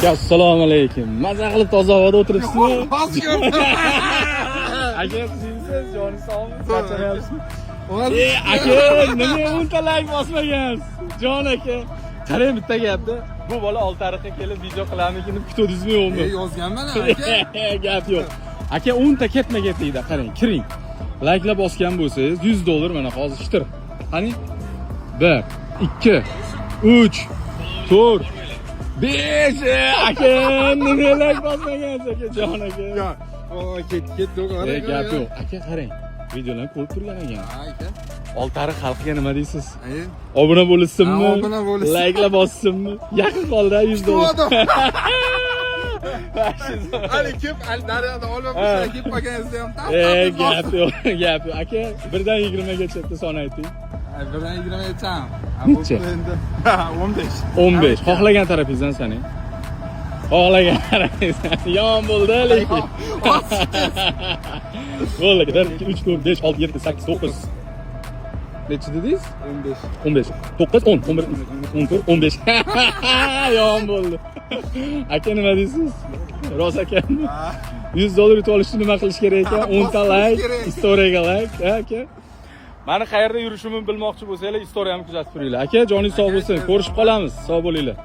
Aka, assalomu alaykum. Maza qilib toza havoda o'tiribsizmi? Hozir ko'rdim. Aka, siz joningiz sog'mi? Charchamayapsizmi? Hozir. E, aka, nima 10 ta layk bosmagansiz? Jon aka. Qarang, bitta gapda. Bu bola Oltiariqqa kelib video qilarmikin deb kutdingizmi, yo'qmi? E, yozganman aka. Gap yo'q. Aka, 10 ta ketma-ketlikda qarang, kiring. Layklar bosgan bo'lsangiz, 100 dollar mana hozir shitir. Qani? 1, 2, 3, 4, 5. Aka, nima layk bosmagansiz, aka, jon aka? Yo, o ketdi, ketdi. E, gap yo'q. Aka, qarang. Videolarni ko'rib turgan ekan. Ha, aka. Oltiariq xalqiga nima deysiz? E, Obuna bo'lishsinmi? Ha, obuna bo'lishsin. Layklar bossinmi? Yaqin qoldi 100 dollar. Kutib. Hali ko'p, hali daryoda olib kelib qolganingizda ham tap. E, gap yo'q, gap yo'q. Aka, 1 dan 20gacha bitta son ayting. 1 dan 20gacham. Necha? Endi 15. 15. Xohlagan tarafingizdan sanang. Xohlagan tarafingizdan. Yomon bo'ldi lekin. Bo'ldi. 1, 2, 3, 4, 5, 6, 7, 8, 9. Necha dedingiz? 15. 15, 9, 10, 11, 14, 15. Yomon bo'ldi. Aka, nima deysiz? Rost ekanmi? 100 dollar yutib olish uchun nima qilish kerak ekan? 10 ta Bosish layk, kerak. Istoriyaga layk, ha, aka. Mani qayerda yurishimni bilmoqchi bo'lsanglar, istoriyamni kuzatib turinglar. Aka, joningiz sog' bo'lsin. Ko'rishib qolamiz. Sog' bo'linglar.